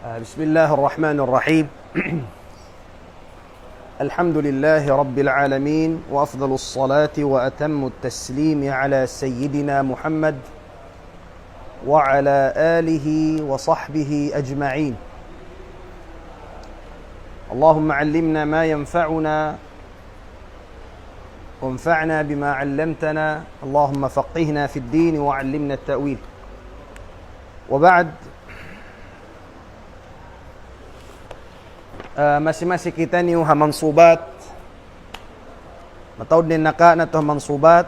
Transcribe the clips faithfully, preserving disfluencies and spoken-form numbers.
بسم الله الرحمن الرحيم. الحمد لله رب العالمين، وأفضل الصلاة وأتم التسليم على سيدنا محمد وعلى آله وصحبه أجمعين. اللهم علمنا ما ينفعنا، وانفعنا بما علمتنا، اللهم فقهنا في الدين وعلمنا التأويل. وبعد، ah, masi-masi kitaniyu ha mansubat. Mataud in nakauna natu' ha mansubat.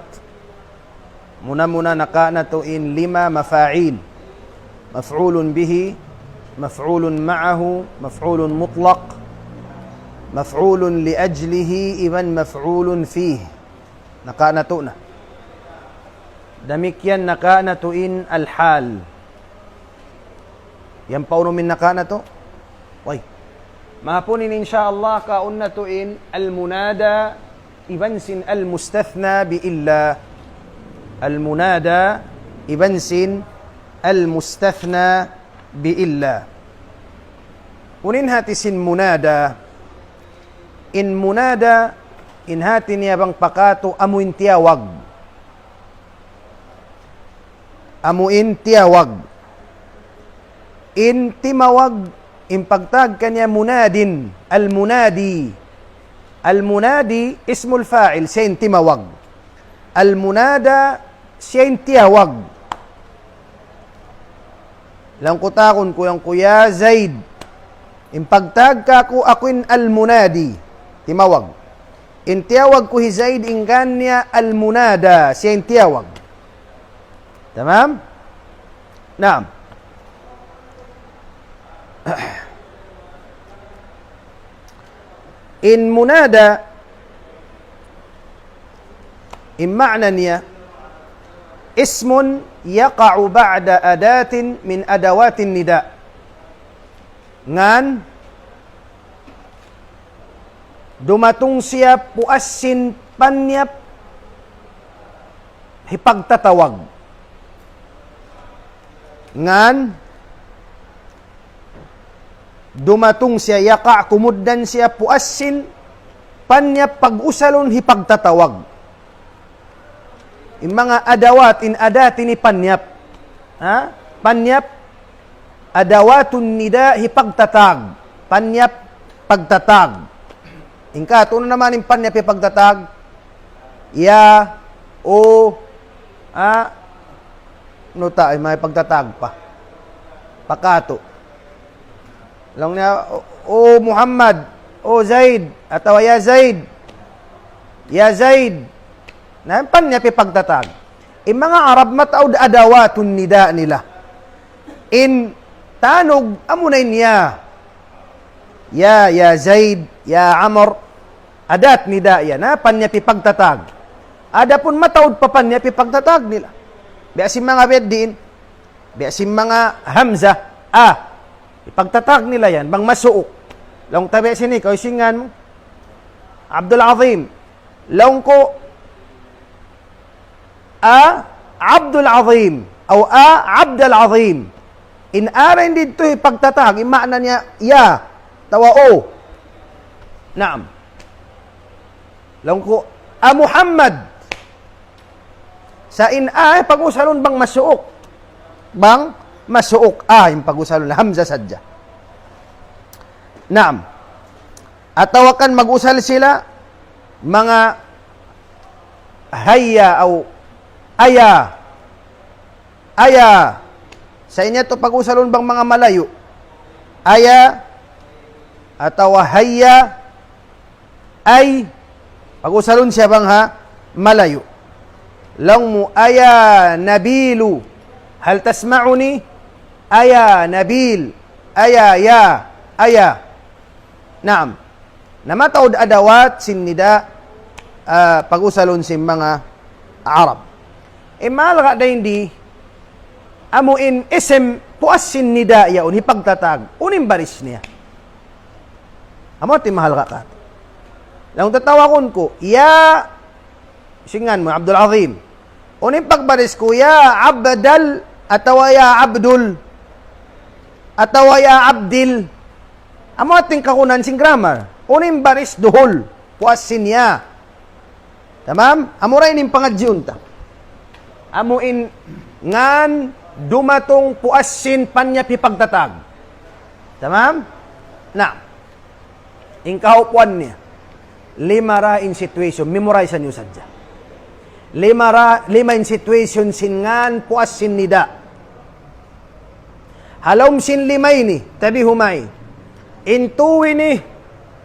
Muna-muna nakauna natu' in lima mafa'il. مفعول به، مفعول معه، مفعول مطلق، مفعول لأجله, iban مفعول فيه. Nakauna natu' na. Damikkiyan nakauna natu' in al-hal. Yan pa unu in nakauna natu'? Way. Mahapun in insya Allah kauna natu' in al-munada iban sin al-mustathna bi illa. Al-munada iban sin al-mustathna bi illa. Unu in hati sin munada? In munada, in hati niya bang pa katu' amu in tiyawag. Amu in tiyawag. In timawag, in pagtawag kaniya munadin, al-munadi. Al-munadi, ismul fa'il, siya in timawag. Al-munada, siya in tiyawag. Laung ku, tawagun ku, laung ku, "Ya Zaid." In pagtawag kaku', aku in al-munadi, timawag. In tiyawag ku hi Zaid, in ngan niya al-munada, siya in tiyawag. Tamam? Naam. In munada, in ma'na niya, اسم يقع بعد أداة من أدوات النداء. Ngan, dumatung siya puas sin panyap hipagtatawag. Ngan, dumatung siya, yaka', kumugdan siya, puas sin panyap pag-usalun hipagtatawag. In manga adawat, in adat ini panyap. Ha? Panyap, adawatun nida hipagtatawag. Panyap pagtatawag. In katu' na naman in panyap hipagtatawag. Ya, o, a, unu ta, ay may pagtatawag pa. Pa katu'. Laung niya, "O, o Muhammad, o Zaid," atawa, "Ya Zaid, ya Zaid." Na, in panyap hipagtatawag. In manga Arab, mataud adawatun nida nila. In tanug, amuna in ya. Ya, ya Zaid, ya Amr. Adat nida yan, ha? Panyap hipagtatawag. Adapun mataud pa panyap hipagtatawag nila. Biya' sin manga biya' diin. Biya' sin manga hamzah, a. Hipagtatawag nila yan, bang masuuk. Laung ta biya' sin ikaw, hisiyu in ngan mu? Abdul Azim. Laung ku, a Abdul Azim, aw a Abdul Azim. In a ra in didtu hipagtatawag, in ma'na niya, ya, atawa o. Naam. Laung ku, a Muhammad. Sa' in a, eh, pag-usalun bang masuuk. Bang masuuk, a, in pag-usalun, hamzah sadja. Naam. Atawa kan mag-usal sila, manga hayya aw aya. Aya. Sa' in yadtu pag-usalun bang manga malayu'. Aya atawa hayya, ay, pag-usalun siya bang ha malayu'. Laung mu, "Aya Nabilu, hal tasma'uni?" Aya Nabil, aya, ya, aya. Naam. Na mataud adawat sin nida, ah, pag-usalun sin manga Arab. In mahalga' dayn di, amu in ism puas sin nida yaun, hipagtatawag. Unu in baris niya? Amu in mahalga' katu'. Laung tatawagun ku, ya, hisiyu in ngan mu, Abdul Azim. Unu in pagbaris ku, ya Abdal atawa ya Abdul. atawa ya Abdil. Amu ating kakunan sin grammar. Unu in baris duhul, puas sin ya. Tamam? Amura ini in pangadjiun ta. Amu in ngan dumatung puas sin panyap hipagtatag. Tamam? Na, in kahupuan niya, lima ra in situation, memorize niyu sadja. Lima ra, lima in situation sin ngan puas sin nida. Ha lawm sin lima ini, tabihu ma'i. In tū ini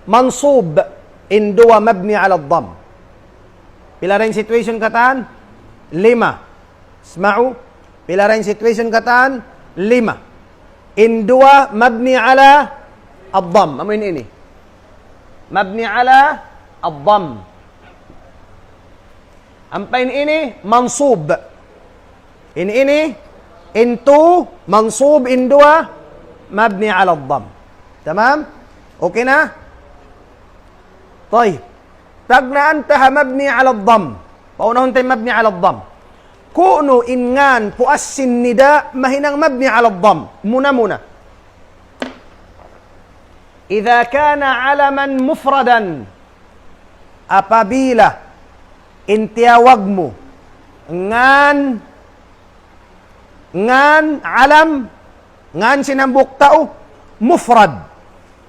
mansub, in duwa mabni ala dhamm. Pila ra in situation katan? Lima. Isma'u, pila ra in situation katan? Lima. In duwa mabni ala dhamm. Amu in ini. Mabni ala dhamm. Ampa in ini mansub. In ini, in tū, mansub, in duwa, mabni ala dhamm. Tamam? Okay na? Tayyib. Tagnaan ta ha mabni ala dhamm. Paunahun ta in mabni ala dhamm. Ku'nu in ngan puas sin nida mahinang mabni ala dhamm. Muna-muna. إذا كان علما مفردا. Apabila in tiyawag mu ngan, ngan alam, ngan sin hambuuk tau, mufrad.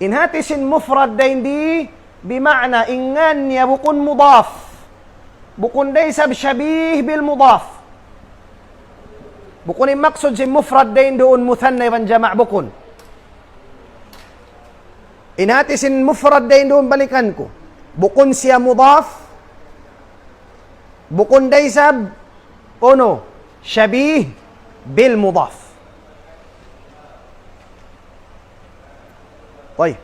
In hati sin mufrad dayn di, bima'na in ngan niya bukun mudaf. Bukun da isab shabih bil mudaf. Bukun in maksud sin mufrad dayn duun muthanna iban jama', bukun. In hati sin mufrad dayn duun, balikan ku. Bukun siya mudaf. Bukun da isab, unu, shabih bil mudaf. Tayyib.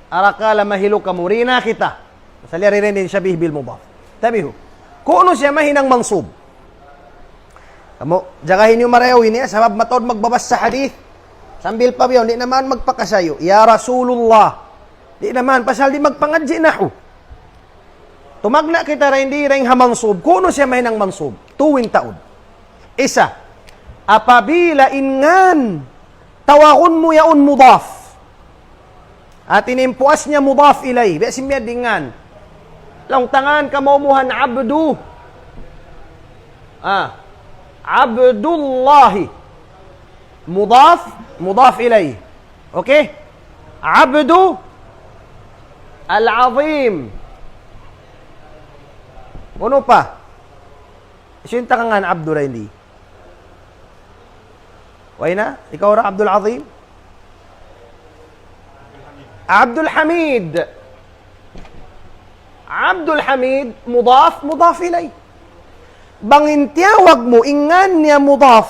Arakala' mahilu kamu, di' na kita. Pasal yari dayn di in shabih bil mudaf. Tabihu. Ku'nu siya mahinang mansub? Kamu, jagahi niyu marayaw ini, ha, sabab mataud magbabasa hadith. Sambil pa biyaun, di' na man magpakasayu. Ya Rasulullah. Di' na man, pasal di' magpangadji' nahu. Tumagna' kita dayn di, dayn ha mansub. Ku'nu siya mahinang mansub? Tū in taud. Isa, apabila in ngan tawagun mu yaun mudaf. Hati niya in puas niya mudaf ilayh. Biya' sin biya' di ngan. Laung ta ngan kamu umuhan Abdu. Ah. Abdullahi. Mudaf, mudaf ilayh. Okay? Abdu al-Azim. Unu pa? Hisiyu in taga ngan Abdu dayn di? Way na? Ikaw ra, Abdul Azim? Abdul Hamid. Abdul Hamid, mudaf, mudaf ilayh. Bang in tiyawag mu, in ngan niya mudaf.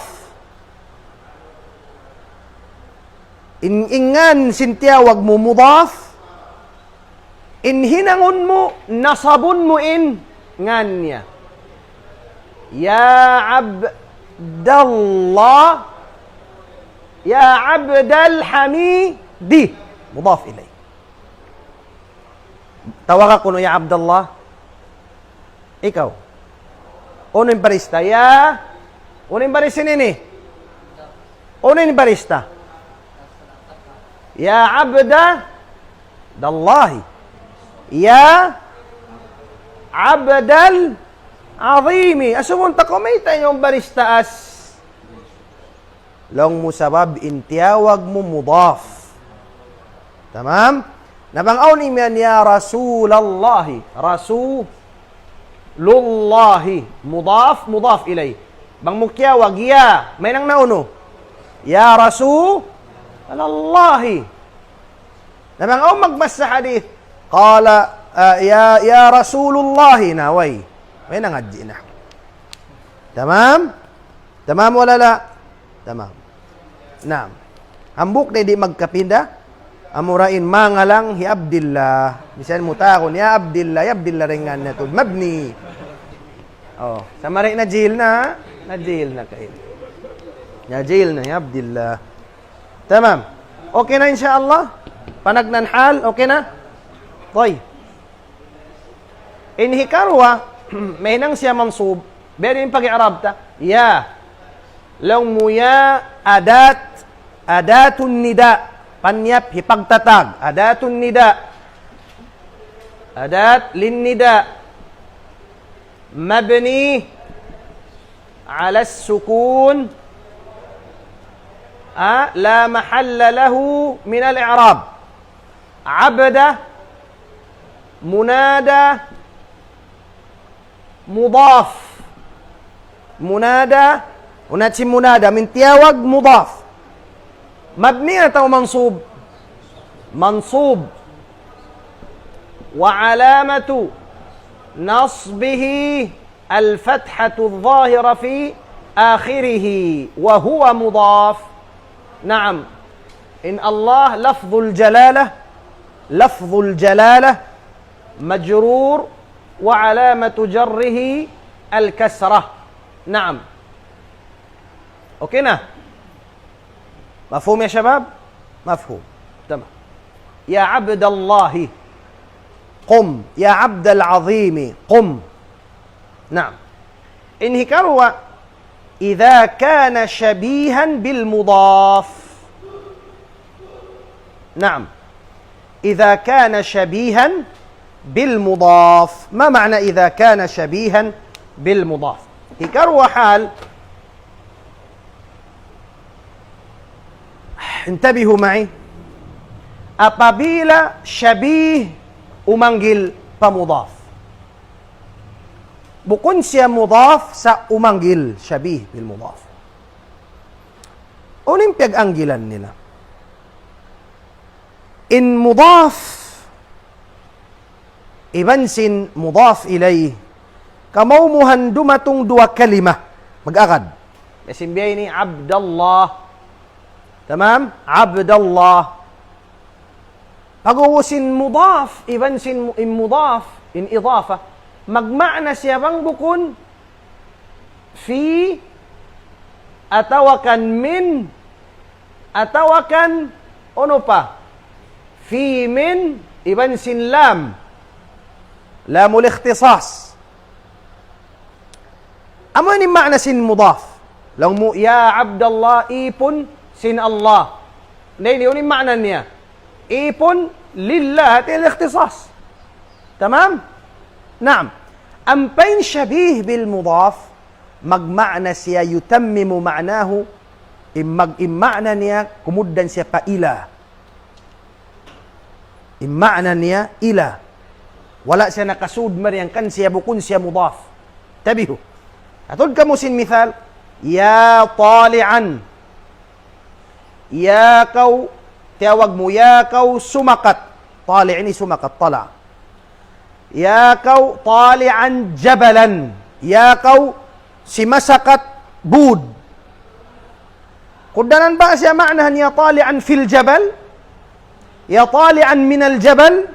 In, in ngan sin tiyawag mu mudaf, in hinangun mu, nasabun mu in ngan niya. Ya Abdallah, ya Abdal Hamidi. Mudaf ilayh. Tawag aku, no, ya Abdallah. Ikaw. Unu in barista? Ya. Unu in barista ini? Unu in barista? Ya Abda Dallahi. Ya Abdal Azimi. Asubuhun ta kaw mayta' in barista as. Laung mu sabab in tiyawag mu mudaf. Tamam? Na bang awn imiyan ya Rasulallahi, Rasulullahi, mudaf, mudaf ilayh. Bang mu kiyawag ya, mahinang na unu? Ya Rasulallahi. Na bang awn magbasa hadith, qala, ah, ya, ya Rasulullahi, na way. Way na ngadji' na. Tamam? Tamam wala la? Tamam. Naam. Hambuuk da di' magkapinda. Amura in mangalang hi Abdillah. Misan mu tawagun, ya Abdillah, ya Abdillah ringan na tu. Mabni. Oh, sa' mari najil na. Najil na kaw. Najil na, ya Abdillah. Tamam. Okay na, insya Allah? Panagnaan hal, okay na? Tayyib. In hikaruwa, mahinang siya mansub. Biya' diin in pag-i'rab ta? Ya. Laung mu ya adat Adatun nida. Panyap hipagtatag. Adatun nida. Adat lin nida. Mabni ala sukun. Ah, la mahalla lahu min al-i'rab. Abda munada mudaf. Munada, unat sin munada, amu in tiyawag mudaf. Mabni atawa mansub? Mansub. Wa alamatu nasbihi al-fathatu adh-dhahira fi akhirih wa huwa mudaf. Naam. In Allah lafzul jalalah, lafzul jalalah majrur wa alamatu jarrihi al-kasrah. Naam. Okay na? Mafhum ya shabab? Mafhum. Tamam. Ya abdallahi, qum. Ya abdal azimi, qum. Naam. In hikaruwa, idha kana shabihan bil mudaf. Naam. Idha kana shabihan bil mudaf. Ma ma'na idha kana shabihan bil mudaf? Hikaruwa hal, intabihu ma'i. Apabila shabih umanggil pa mudaf. Bukun siya mudaf sa' umanggil shabih bil mudaf. Unu in piyag-anggilan nila? In mudaf iban sin mudaf ilayh, kamaumuhan dumatung duwa kalima, mag-agad. Biya' sin biya' ini Abdallah. Tamam? Abdallah. Pag-ubus in mudaf, iban sin mu-, in mudaf, in idafa, magmaana siya bang bukun fi, atawa kan min, atawa kan unu pa? Fi min, iban sin lam. Lamul ikhtisas. Amu ini maana sin mudaf. Laung mu, ya Abdallah, ipun sin Allah. Na ini, unu in maana niya? Ipun lillah, hati al-ikhtisas. Tamam? Naam. Ampa in shabih bil mudaf, magmaana siya yutammimu ma'nahu, in mag-, in maana niya, kumugdan siya pa ila. In maana niya ila. Wala' siya nakasud mari hangkan siya bukun siya mudaf. Tabihu. Atud kamu sin misal, ya tali'an. Ya kaw, tiyawag mu, ya kaw sumakat. Tali' ini sumakat, tala'. Ya kaw tali'an jabalan. Ya kaw simasakat bud. Kugdanan ba siya maana niya tali'an fil jabal? Ya tali'an minal jabal?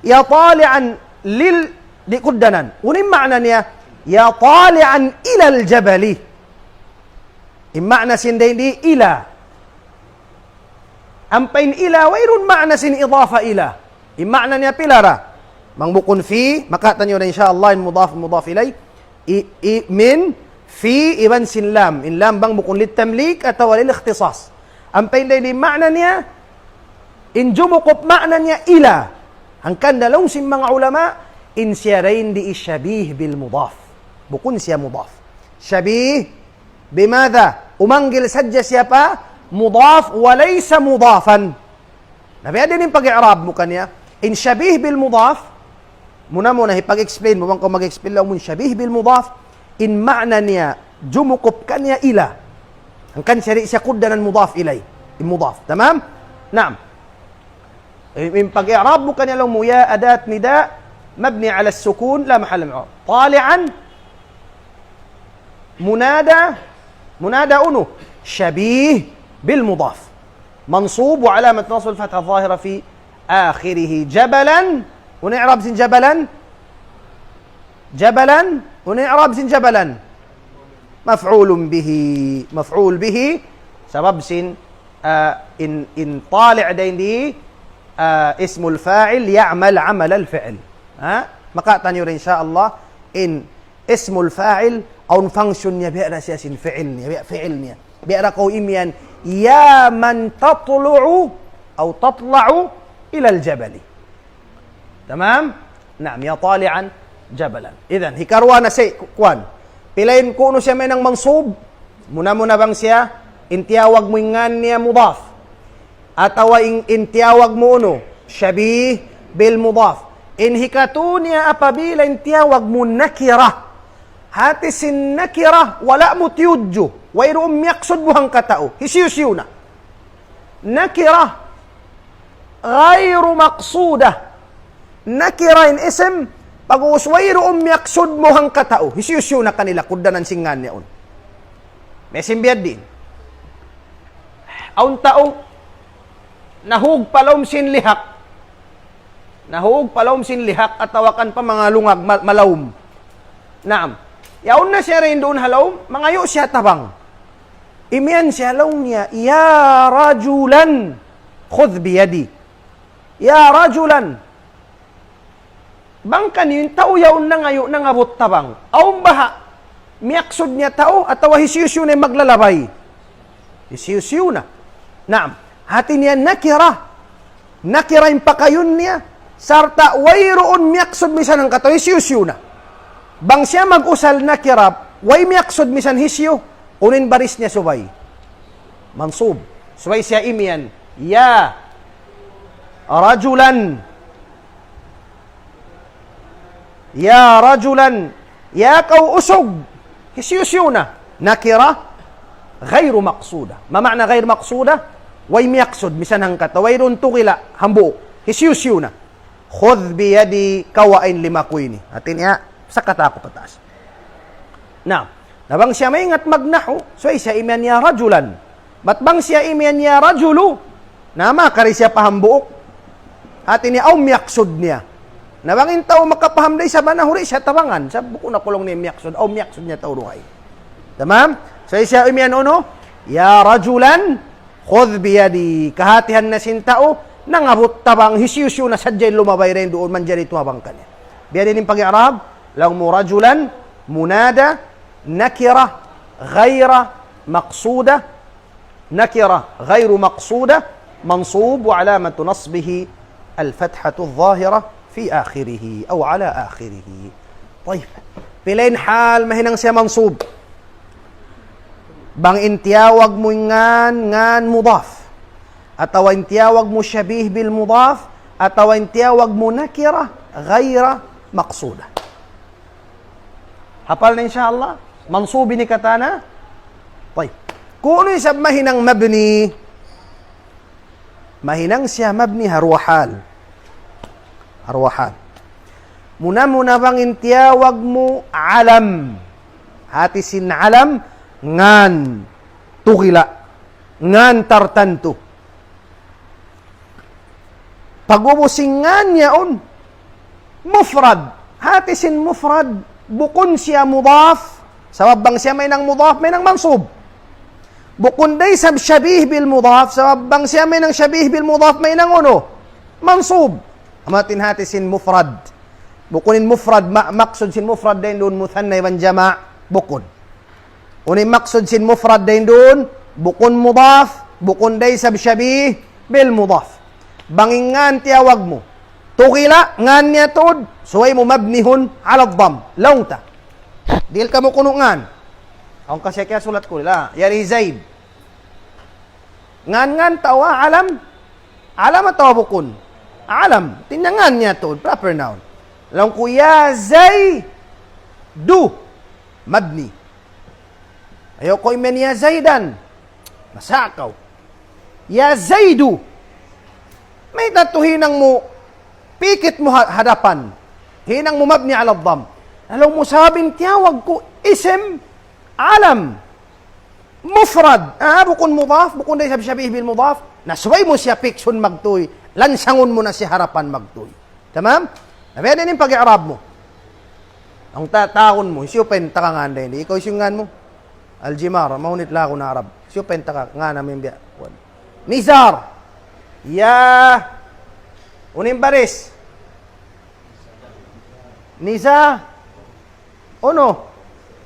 Ya tali'an lil, di' kugdanan. Unu in maana niya? Ya tali'an ilal jabali. In maana sin dayn di ila. Ampa in ila, wayruun maana sin idafa ila. In maana niya pila ra? Bang bukun fi, makataniyu na insya Allah in mudaf, mudaf ilay. I, i, min, fi, iban sin lam. In lam bang bukun lit tamlik atawa lil ikhtisas. Ampa in dayn di maana niya, in jumukup maana niya ila. Hangkan da laung sin manga ulama, in siya dayn di shabih bil mudaf. Bukun siya mudaf. Shabih bimadha? Umanggil sadja siya pa mudaf wa laysa mudafan. Na biya' diin in pag-i'rab mu kaniya? In shabih bil mudaf, muna-muna hipag-explain mu, bang kaw mag-explain laung mu in shabih bil mudaf, in maana niya, jumukup kaniya ila. Hangkan siya di' siya kugdanan mudaf ilay. In mudaf. Tamam? Naam. In, in pag-i'rab mu kaniya laung mu, ya adat nida, mabni ala sukun, la mahalla min i'rab. Tali'an, munada, munada unu? Shabih bil mudaf. Mansub wa alamat nasb al-fathah zahira fi akhirih. Jabalan, unu i'rab sin jabalan? Jabalan, unu i'rab sin jabalan? Maf'ulun bihi. Maf'ul bihi. Sabab sin, ah, in, in tali' dayn di, ah, ismul fa'il ya'mal amal al-fi'il. Ha? Makataniyu ra insya Allah in ismul fa'il, awn function niya, biya' da siya sin fi'il niya, biya' fi'il niya. Biya' da kaw imiyan, يا من تطلع أو تطلع إلى الجبل. Tamam? Naam, يا طالعا جبلا. Idhan, hikaruwa na sa' ku-, kuwan. Pila in kunu' siya mahinang mansub. Muna-muna bang siya, in tiyawag mu in ngan niya mudaf. Atawa in, in tiyawag mu unu, shabih bil mudaf. In hikatu niya apabila in tiyawag mu nakira. Hati sin nakira, wala' mu tiyudju. Wayruun miyaksud mu hangkatau. Hisiyu-siyu na. Nakira. Ghayru maqsuda. Nakira in isim, pag'ubus wayruun miyaksud mu hangkatau. Hisiyu-siyu na kanila, kugdanan sin ngan niya yaun. May isim biyadiin. Awn tau, nahug pa lawm sin lihak. Nahug pa lawm sin lihak atawa kan pa manga lungag ma-, malawm. Naam. Yaun na siya dayn duun ha lawm, mangayu' siya tabang. Imiyan siya laung niya, يا رجلا خذ بيدي. يا رجلا. Bang kaniyu in tau yaun nangayu' nangabut tabang. Awn baha'. Miyaksud niya tau atawa hisiyu-siyu na in maglalabay. Hisiyu-siyu na. Naam. Hati niya nakira. Nakira in pakayun niya. Sarta' wayruun miyaksud misan hangkatau hisiyu-siyu na. Bang siya mag-usal nakira, way miyaksud misan hisiyu. Unu in baris niya subay. Mansub. Subay siya imiyan. يا رجلا. يا رجلا. Ya kaw usug. Hisiyu-siyu na. Nakira. Ghayru maqsuda. Ma ma'na ghayru maqsuda? Way miyaksud. Misan hangkatau. Wayruun tugila'. Hambuuk. Hisiyu-siyu na. خذ بيدي, kawaa in lima ku ini. Hati niya, sakata aku pataas. Na, na bang siya maingat magnahu, subay siya imiyan يا رجلا. Bat bang siya imiyan يا رجل, na makari siya pa hambuuk. Hati niya, awn miyaksud niya. Na bang in tau makapaham da isab ha nahu, di' siya tabangan. Sa' bukun aku laung niya miyaksud, awn miyaksud niya tau dugaing. Tamam? Subay siya imiyan unu, يا رجلا خذ بيدي. Kahatihan na sin tau, nangabut tabang hisiyu-siyu na sadja in lumabay dayn duun manjari tumabang kaniya. Biya' diin in pag-i'rab, laung mu رجلا, munada, nakira, ghayra, maqsuda, nakira, ghayru maqsuda, mansub, وعلامة نصبه الفتحة الظاهرة في آخره أو على آخره. Tayyib. Pila in hal mahinang siya mansub? Bang in tiyawag mu ngan, ngan mudaf. Atawa in tiyawag mu shabih bil mudaf. Atawa in tiyawag mu nakira ghayra maqsuda. Hapal na insya Allah? Mansub ini katan na? Tayyib. Kunu' isab mahinang mabni. Mahinang siya mabni ha duwa hal. Ha duwa hal. Muna-muna bang in tiyawag mu alam. Hati sin alam, ngan, tugila', ngan tartantu. Pag'ubus in ngan yaun, mufrad. Hati sin mufrad, bukun siya mudaf. Sabab bang siya mahinang mudaf, mahinang mansub. Bukun da isab shabih bil mudaf, sabab bang siya mahinang shabih bil mudaf, mahinang unu? Mansub. Amu in hati sin mufrad. Bukun in mufrad, ma-, maksud sin mufrad dayn duun muthanna iban jama', bukun. Unu in maksud sin mufrad dayn duun, bukun mudaf, bukun da isab shabih bil mudaf. Bang in ngan tiyawag mu, tugila', ngan niya tuud, subay mu mabnihun ala dhamm. Laung ta. Dihil kamu kunu' ngan. Awn kasi kiyasulat ku nila. Yari Zaid. Ngan, ngan, atawa alam? Alam atawa bukun? Alam. Hati niya ngan niya tuud, proper noun. Laung ku, يا زيد. Mabni. Ayaw kaw imiyan يا زيدا. Masa kaw. يا زيد. Mayta' tuud hinang mu, pikit mu ha-, hadapan. Hinang mu mabni ala dhamm. Laung mu sabab in tiyawag ku isim alam. Mufrad. Ah, bukun mudaf, bukun da isab shabih bil mudaf. Na subay mu siya piksun magtuy. Lansangun mu na siya harapan magtuy. Tamam? Na biya' diin in pag-i'rab mu. Awn ta-, tawagun mu, hisiyu pa in taga ngan dayn di? Ikaw hisiyu in ngan mu? Aljimar, mahunit laung ku na Arab. Hisiyu pa in taga ngan amu in biya'. Nizar. Ya. Unu in baris? Niza. Unu?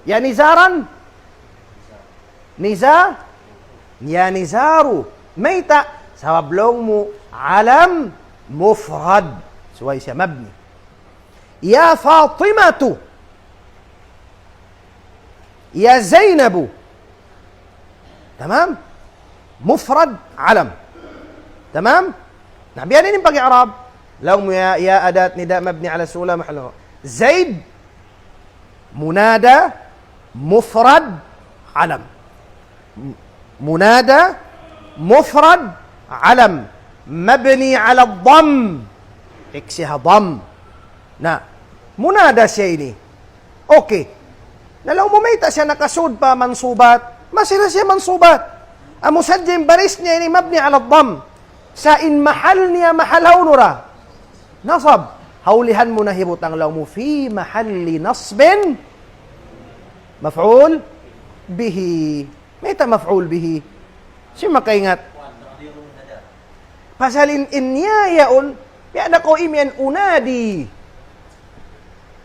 Ya Nizaran? Niza? Ya Nizaru. Mayta'? Sabab laung mu alam mufrad. Subay siya mabni. Ya Fatimatu. Ya Zainabu. Tamam? Mufrad alam. Tamam? Na, biya' diin in pag-i'rab? Laung mu ya, ya adat nida mabni ala sukun la mahalla. Zaid munada mufrad alam. M-, munada mufrad alam. Mabni ala dhamm. Iksiha dhamm. Na, munada siya ini. Okay. Na laung mu mayta' siya nakasud pa mansubat? Masi na siya mansubat. Amu sadja in baris niya ini mabni ala dhamm. Sa' in mahal niya, mahal hawnu ra? Nasab. Hawlihan mu na hibutang laung mu fi mahalli nasbin maf'ul bihi. Mayta' maf'ul bihi? Siya makaingat. Pasal in, in niya yaun, biya' da kaw imiyan unadi.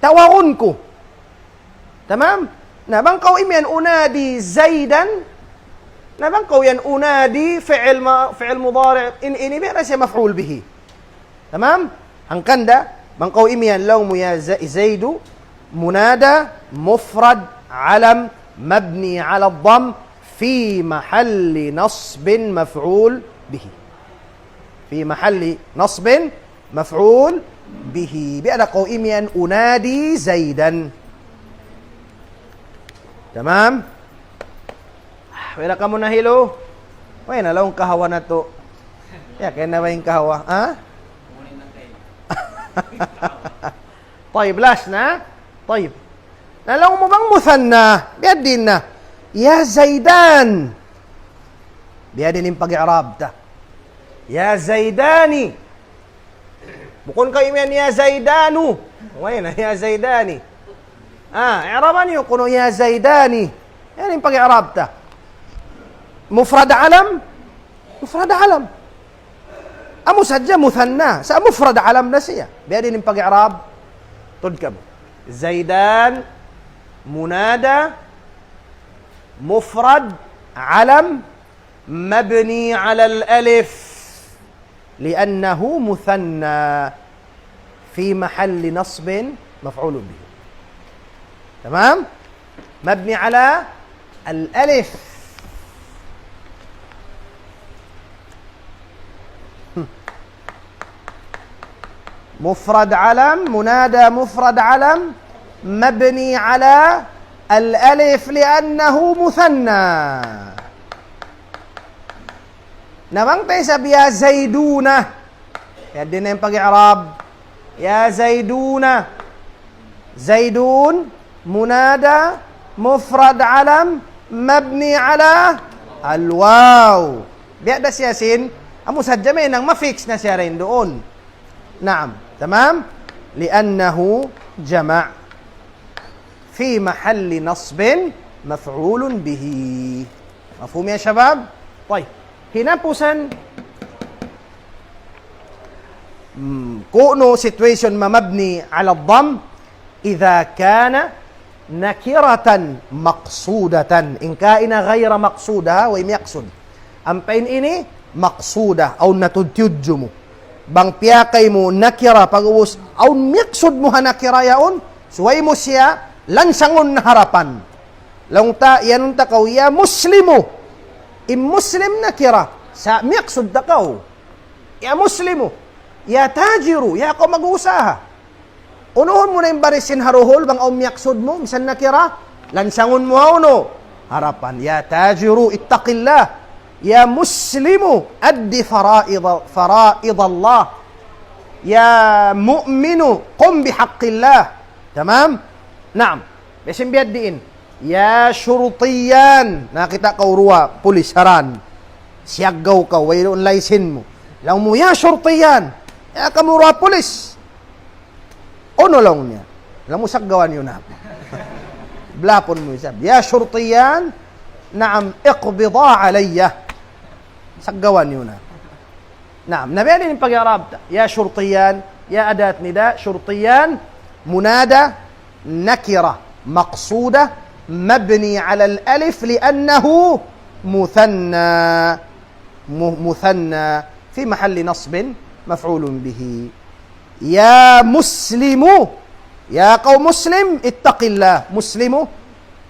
Tawagun ku. Tamam? Na bang kaw imiyan unadi Zaidan, na bang kaw yan unadi fi'il ma-, fi'il mudari', in, ini biya' da siya maf'ul bihi. Tamam? Hangkan da, bang kaw imiyan laung mu ya Za-, Zaidu, munada, mufrad, alam, mabni ala dhamm, fi mahalli nasbin maf'ul bihi. Fi mahalli nasbin maf'ul bihi. Biya' da kaw imiyan unadi Zaidan. Tamam? Ah, wala' kamu nahilu? Wala' na laung kahawa natu'. Ya, kaya na ba in kahawa? Ha? Tayyib, last na? Tayyib. Na laung mu bang muthanna, biya' diin na. Ya Zaidan. Biya' diin in pag-i'rab ta. Ya Zaidani. Bukun kaw imiyan ya Zaidanu. Way na, ya Zaidani. Ah, i'raban niyu kunu' ya Zaidani. Yan in pag-i'rab ta. Mufrad alam. Mufrad alam. Amu sadja muthanna. Sa' mufrad alam na siya. Biya' diin in pag-i'rab? Tuud kamu. Zaidan, munada, mufrad, alam, مبني على الألف لأنه مثنى في محل نصب مفعول به. تمام؟ مبني على الألف. مفرد علم، منادى مفرد علم، مبني على الألف لأنه مثنى. Na bang ta isab ya Zaiduna. Ya, diin na in pag-i'rab. Ya Zaiduna. Zaidun, munada, mufrad alam, mabni ala al-waw. Biya' da siya sin, amu sadja mahinang ma-fix na siya dayn duun. Naam, tamam? لأنه جمع في محل نصب مفعول به. مفهوم يا شباب؟ طيب. Hinapusan, hmm, kunu' situation ma mabni ala dhamm, إذا كان نكرة مقصودة. In kaina غير مقصودة, way miyaksud. Ampa in ini maqsuda, awn na tuud tiyudju mu. Bang piyakay mu nakira, pag'ubus awn miyaksud mu ha nakira yaun, subay mu siya lansangun ha harapan. Laung ta, iyanun ta kaw, ya Muslimu. In Muslim nakira, sa' miyaksud ta kaw. Ya Muslimu, ya Tajiru, ya kaw mag-uusaha. Unuhun mu na in baris sin ha duhul, bang awn miyaksud mu, misan nakira, lansangun mu ha unu? Harapan. يا تاجر اتق الله. يا مسلم أد فرائض، فرائض الله. يا مؤمن قم بحق الله. Tamam? Naam. Biya' sin biya' diin. Ya shurtiyan. Nakakita' kaw duwa pulis ha dan. Siyaggaw kaw, wayruun license mu. Laung mu, ya shurtiyan. Ya kamu duwa pulis. Unu laung niya? Laung mu, saggawa niyu na. Blapun mu isab. Ya shurtiyan, naam, iqbida alayya. Saggawa niyu na. Naam, na biya' diin in pag-i'rab ta. Ya shurtiyan, ya adat nida, shurtiyan, munada, nakira, maqsuda, mabni ala al-alif li'annahu مثنى، م-، مثنى في محل نصب مفعول به. يا مسلم، يا قوم مسلم، اتق الله. مسلم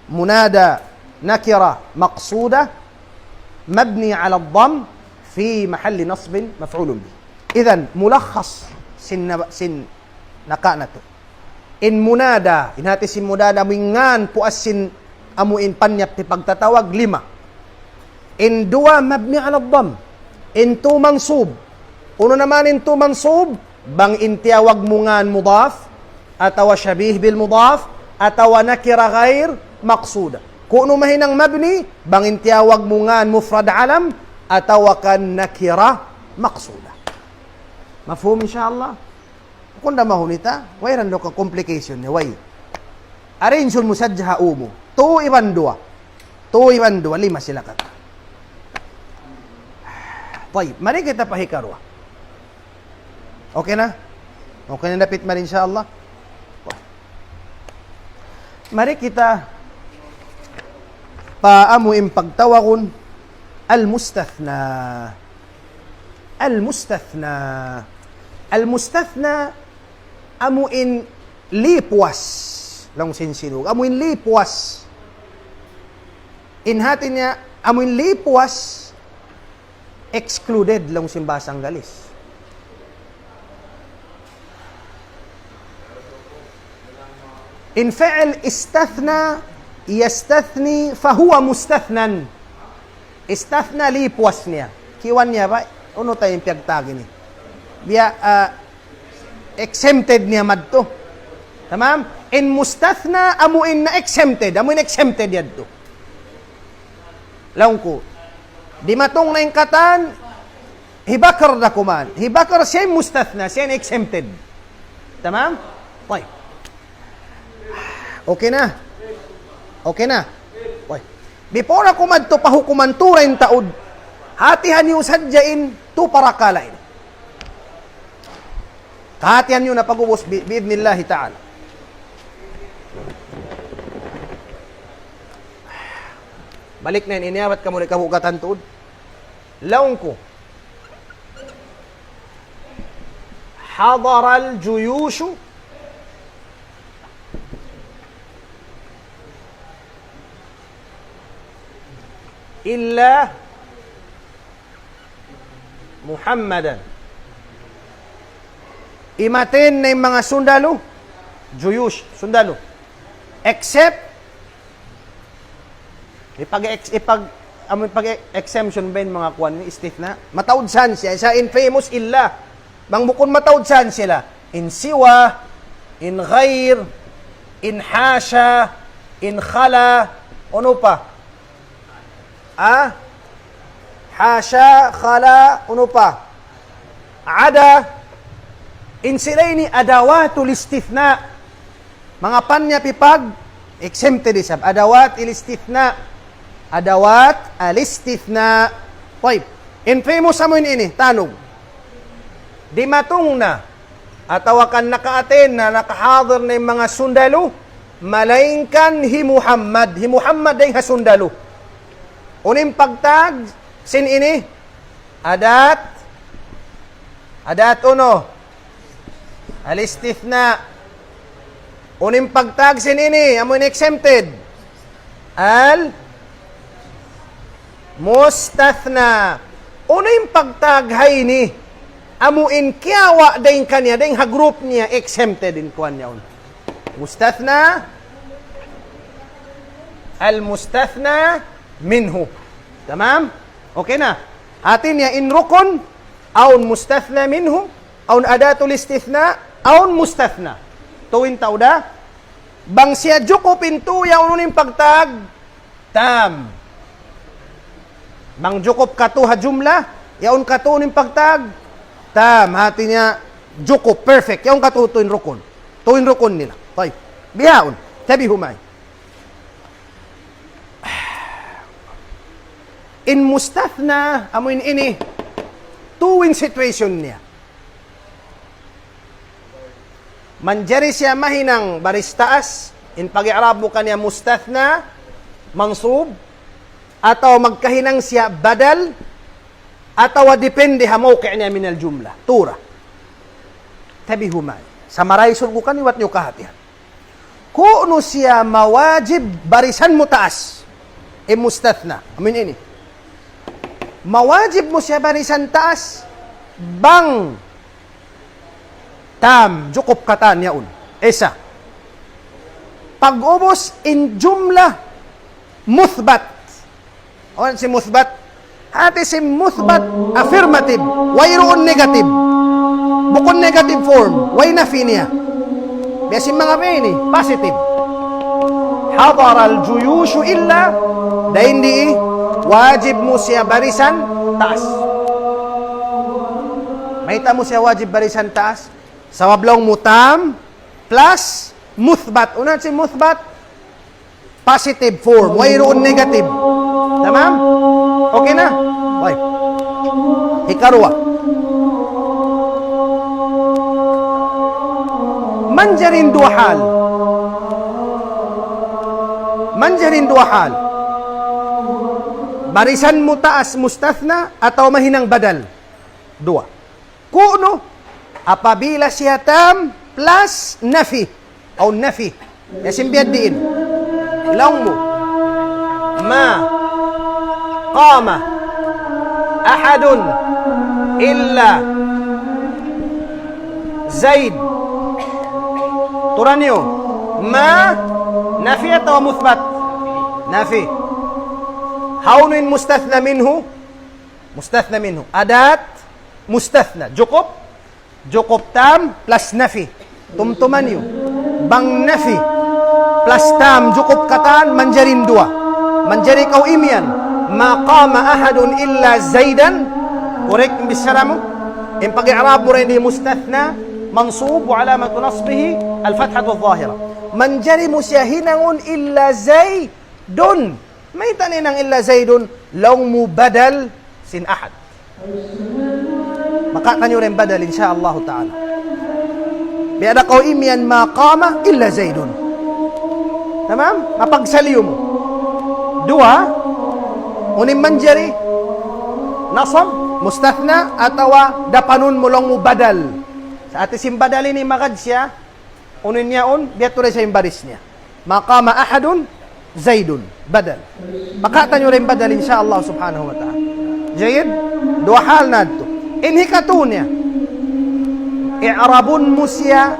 منادى نكرة مقصودة مبني على الضم في محل نصب مفعول به. إذن ملخص sin, sin naka' natu'. In munada, in hati sin munada, amu in ngan puas sin amu in panyap hipagtatawag, lima. In duwa mabni ala dhamm. In tū mansub. Unu na man in tū mansub? Bang in tiyawag mu ngan mudaf, atawa shabih bil mudaf, atawa nakira ghair maqsuda. Kunu' mahinang mabni, bang in tiyawag mu ngan mufrad alam, atawa kan nakira maqsuda. Mafhum, insha Allah? Kunda mahunita, way ran do ka complication niya, way. Arrange mu sadja ha umu. Tū iban duwa. Tū iban duwa, lima sila kata. Tayyib, mari kita pa hikaruwa. Okay na? Okay na dapit mari, insha Allah. Mari kita pa amu in pagtawagun al-mustathna. Al-mustathna. Al-mustathna, amu in lipuas. Laung sin Sinug. Amu in lipuas. In hati niya, amu in lipuas, excluded laung sin bahasa Anggalis. In fi'il istathna, yastathni, fahuwa mustathnan. Istathna, lipuas niya. Kiwan niya ba? Unu ta in piyagtag ini? Biya', ah, exempted niya madtu. Tamam? In mustathna, amu in na exempted. Amu in exempted yadtu. Laung ku. Dimatung na in katan, hi Bakar da kuman. Hi Bakar siya in mustathna, siya in exempted. Tamam? Tayyib. Okay na? Okay na? Tayyib. Before aku madtu pa hukuman tū ra in taud, hatihan niyu sadja in tū parakala' ini. Kahatihan niyu na pag'ubus bi-, bi'idhnillahi ta'ala. Balik na in ini, abat kamu di' kabugatan tuud. Laung ku. حضر الجيوش إلا محمدا. Imaten na in manga sundalu, juyush, sundalu. Except, ipag-ex-, ipag-, amu pag-exemption ba in manga kuwan, istithna? Mataud san siya, sa in famous illa. Bang bukun mataud san sila. In siwa, in ghair, in hasha, in khala, unu pa? Ah? Hasha, khala, unu pa? Ada. In sila ini adawatul istithna. Manga panyap hipag-exempted isab. Adawat al-istithna. Adawat al-istithna. Tayyib. In famous amu in ini, tanug. Dimatung na. Atawa kan naka-attend na, nakahadir na in manga sundalu, malaingkan hi Muhammad. Hi Muhammad dayn ha sundalu. Unu in pagtag sin ini? Adat. Adat unu? Al-istithna. Unu in pagtag sin ini? Amu in exempted. Al mustathna. Unu in pagtag ha ini? Amu in kiyawa' dayn kaniya, dayn ha group niya, exempted in kuwan niya yaun. Mustathna, al mustathna minhu. Tamam? Okay na. Hati niya in rukun, awn mustathna minhu, awn adatul istithna, awn mustathna. Tū in tau da. Bang siya jukup in tū yaun, unu in pagtag? Tam. Bang jukup katū ha jumla, yaun katū, unu in pagtag? Tam. Hati niya jukup, perfect. Yaun katū, tū in rukun. Tū in rukun nila. Tayyib. Bihaun. Tabi humay. In mustathna, amu in ini, tū in situation niya. Manjari siya mahinang baris taas, in pag-i'rab mu kaniya mustathna, mansub, atawa magkahinang siya badal, atawa depende ha mawqi' niya minal jumlah. Tura. Tabi humay. Sa maraysur ku kaniwat niyu kahatihan. Kunu siya mawajib barisan mutaas. In mustathna. Amin ini. Mawajib mu siya barisan taas. Bang tam, jukup katan yaun. Isa. Pag-ubus in jumlah muthbat. Awn sin muthbat. Hati sin muthbat affirmative. Wayruun negative. Bukun negative form. Way nafi niya. Biya' sin manga ini. Positive. حضر الجيوش إلا, dayn di, wajib mu siya barisan taas. Mayta' mu siya wajib barisan taas? Sabab laung mu tam plus muthbat. Unu in muthbat? Positive form. Wayruun negative. Tamam? Okay na? Okay. Hikaruwa. Manjari in duwa hal. Manjari in duwa hal. Barisan mutaas mustathna atawa mahinang badal. Duwa. Kunu, apabila siya tam plus nafi. Awn nafi. Biya' sin biya' diin. Laung mu. ما قام أحد إلا زيد. Tura niyu. ما nafi atawa muthbat? Nafi. Hawnu in mustathna minhu? Mustathna minhu. Adat mustathna. Jukup? Jukup tam plus nafi. Tumtuma niyu. Bang nafi plus tam jukup katan manjari in duwa. Manjari kaw imiyan. ما قام أحد إلا زيدا. Correct in bichara mu? In pag-i'rab mu rin di mustathna mansub وعلامة نصبه الفتحة الظاهرة. Manjari mu siya hinangun إلا زيد. Mayta' hinang إلا زيد? Laung mu badal sin أحد. Makatan niyu rin badal, insya Allah ta'ala. Biya' da kaw imiyan ما قام إلا زيد. Tamam? Mapagsaliyu mu. Duwa, unu in manjari, nasab, mustathna, atawa dapanun mu laung mu badal. Sa' hati sin badal ini magad siya, unu in yaun, biya' tuud sa in baris niya. ما قام أحد زيد. Badal. Makatan niyu rin badal, insya Allah subhanahu wa ta'ala. Jayyid? Duwa hal na yadtu. In hikatu niya. I'rabun mu siya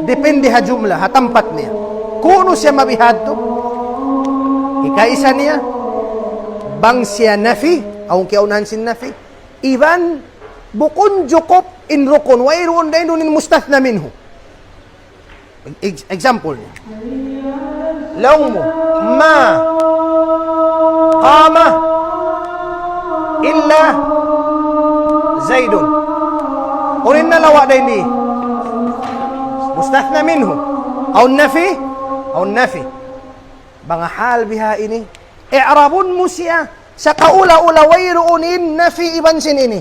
depende ha jumlah, ha tampat niya. Kunu siya mabihadtu. Hikaisa niya. Bang siya nafi, awn kiyaunahan sin nafi. Iban bukun jukup in rukun, wayruun dayn duun in mustathna minhu. Ex-, example niya. Laung mu, ما قام إلا زيد. Unu in nalawa' dayn di? Mustathna minhu. Awn nafi? Awn nafi. Bang hal biha ini, i'rabun mu siya, sa' kaula-ula wayruun in nafi iban sin ini.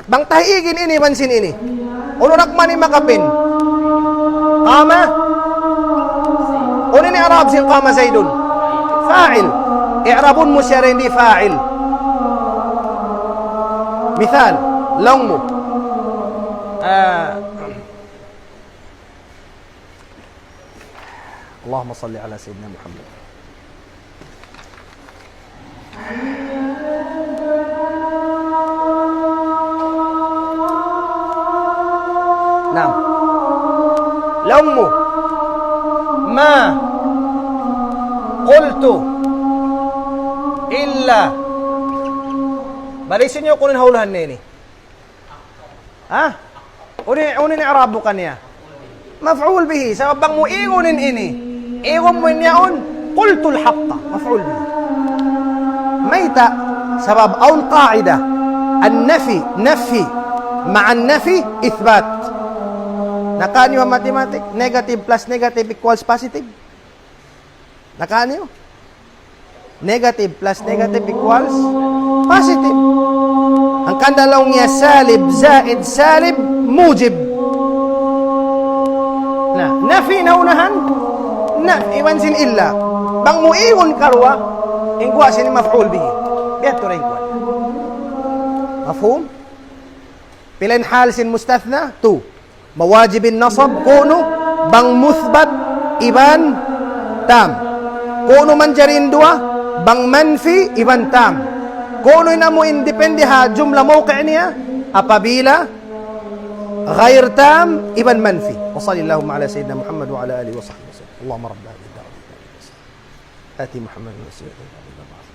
Bang tahigin ini iban sin ini. Unu na kunu' in makapin? Qama. Unu in i'rab sin qama Zaidun? Fa'il. I'rabun mu siya rin di fa'il. Misal, laung mu. Ah, اللهم صل على سيدنا محمد. Naam. Laung mu. ما قلت إلا. Barisin niyu kunu' in ha ulahan niya ini. Ha? Unu in, unu in i'rab mu kaniya? Maf'ul bihi. Sabab bang mu igun in ini, igun mu in yaun, قلت الحق. Maf'ul bihi. Mayta'? Sabab awn qaida. النفي، نفي مع النفي إثبات. Nakawa' niyu ha mathematics, negative plus negative equals positive. Nakawa' niyu? Negative plus negative equals positive. Hangkan da laung niya salib, zaid, salib, mujib. Na, nafi na unahan, na, iban sin illa. Bang mu igun karuwa, In kuwa' sin maf'ul bihi. Biya' tuud in kuwa'. Mafhum? Pila in hal sin mustathna? Tū. Mawajib in nasab, kunu, bang muthbat, iban tam. Kunu manjari in duwa, bang manfi, iban tam. Kunu in amu in depende ha jumla mawqi' niya, apabila غير تام iban manfi. وصل اللهم على سيدنا محمد وعلى آله وصحبه وسلم. اللهم رب هذه الدعوة التامة. آت محمدا الوسيلة والفضيلة.